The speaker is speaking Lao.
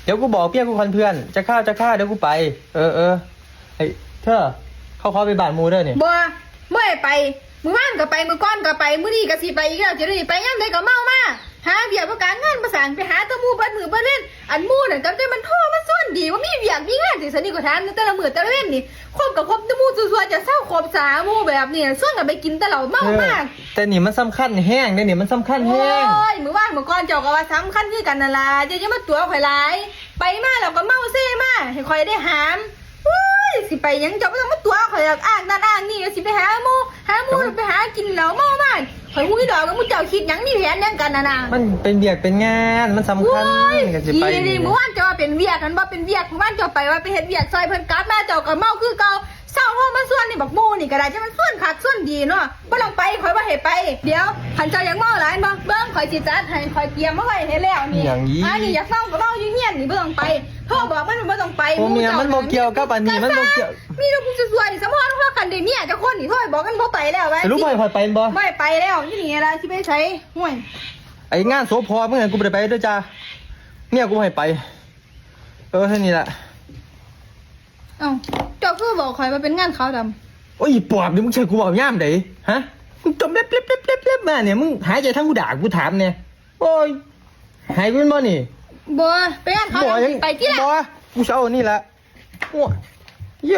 ດຽວກູບອກເມຍກູກ່ອນເພື່ອນ ຈັກຄາວ ຈັກຄາວ ດຽວກູໄປ. ເອີ ເອີ ເຮີ້ຍ ເທີ ເຂົາຂໍໄປບ້ານໝູ່ເດີນີ້. ບໍ່ ບໍ່ໃຫ້ໄປ. ມື້ວານກໍໄປ ມື້ກ່ອນກໍໄປ ມື້ນີ້ກໍຊິໄປອີກແລ້ວ. ຈະໄດ້ໄປຍາມໃດກໍເມົາມາ ຫາວຽກບໍ່ການງານບໍ່ສ້າງ ໄປຫາແຕ່ໝູ່ເບິດມື້ເບິດເວັນ. ອັນໝູ່ນັ້ນກໍແຕ່ມັນໂທມາຊວນດີ ວ່າມີວຽກມີງານຈັ່ງຊັ້ນນີ້ ກໍຖາມແຕ່ລະມື້ແຕ່ລະເວັນນີ້. ຄົບກໍຄົບແຕ່ໝູ່ຊົ່ວໆ ຈະເຊົາຄົບສາໝູ່ແບບນີ້ ຊວນກັນໄປກິນແຕ່ເຫຼົ້າເມົາມາ. ເອີ ແຕ່ນີ້ມັນສຳຄັນແຮງເດ້ນີ້ ມັນສຳຄັນແຮງ. ໂອ້ຍ ມື້ວານມື້ກ່ອນເຈົ້າກໍວ່າສຳຄັນຄືກັນນັ້ນລະ ເຈົ້າຢ່າມາຕົວະຂ້ອຍຫຼາຍ. ໄປມາແລ້ວກໍເມົາເຊມາ ໃຫ້ຂ້ອຍໄດ້ຫາມ. ໂອ້ຍ ຊິໄປຫຍັງ ເຈົ້າບໍ່ຕ້ອງມາຕົວະຂ້ອຍດອກ ອ້າງນັ້ນອ້າງນີ້ ຊິໄປຫາໝູ່ ຫາໝູ່ ໄປຫາກິນເຫຼົ້າເມົາມາ. ຂ້ອຍຮູ້ຢູ່ດອກວ່າໝູ່ເຈົ້າຄິດຫຍັງ ມີແຜນຫຍັງກັນຫັ້ນນະ. ມັນເປັນວຽກເປັນງານ ມັນສຳຄັນ ໂອ້ຍ ກໍຊິໄປ. ມື້ວານເຈົ້າວ່າເປັນວຽກຫັ້ນບໍ່ເປັນວຽກ ມື້ວານເຈົ້າໄປວ່າໄປເຮັດວຽກຊ່ອຍເພິ່ນ ກັບມາເຈົ້າກໍເມົາຄືເກົ່າ. ເຊົ້າໂທມາຊວນນີ້ ບັກໝູ່ນີ້ກໍໄດ້ ຈັ່ງມັນຊວນຄັກຊວນດີເນາະ. ບໍ່ຕ້ອງໄປ ຂ້ອຍບໍ່ໃຫ້ໄປ. ດຽວ ຄັນເຈົ້າຢາກເມົາຫຼາຍແມ່ນບໍ່ ເບິ່ງ ຂ້ອຍຊິຈັດໃຫ້ ຂ້ອຍກຽມມາໄວ້ໃຫ້ແລ້ວນີ້. ອີຫຍັງອີກ? ອັນນີ້ຢາກເມົາກໍເມົາຢູ່ເຮືອນນີ້ ບໍ່ຕ້ອງໄປ. ໂທບອກມັນບໍ່ຕ້ອງໄປ. ໂອ້ ເມຍ ໝູ່ເຈົ້າ ມັນບໍ່ກ່ຽວກັບອັນນີ້ ມັນບໍ່ກ່ຽວ. ມີແຕ່ຜູ້ຊົ່ວໆນີ້ ສະມອນວ່າຄັນໄດ້ເມຍຈັກຄົນນີ້ ໂທບອກມັນບໍ່ໄປແລ້ວ. ສະຫຼຸບບໍ່ໃຫ້ຂ້ອຍໄປແມ່ນບໍ່? ບໍ່ໃຫ້ໄປແລ້ວ. ຢູ່ນີ້ລະ ຊິໄປໃສ? ໂອ້ຍ ໄອ້ງານສົບພໍ່ມຶງຫັ້ນ ກູບໍ່ໄດ້ໄປເດີຈ້າ ເມຍກູບໍ່ໃຫ້ໄປ. ເອີ ເທົ່ານີ້ລະ. ເອົ້າ ເຈົ້າຄືບອກຂ້ອຍວ່າເປັນງານຂາວດຳ? ໂອ້ຍ ອີປອບນີ້ ມຶງໃສ່ກູເວົ້າຍາມໃດ? ຮະ ມຶງຈົມເລັບໆໆໆມານີ້ ມຶງຫາຍໃຈທາງຫູດາກ ກູຖາມແດ່. ໂອ້ຍ ໃຫ້ກູແມ່ນບໍ່ນີ້? ບໍ່ ໄປງານຂາວດຳ ບໍ່ ຊິໄປຕິລະ? ບໍ່ ກູຊິເອົາອັນນີ້ລະ. ໂອ້ຍ ໂຢ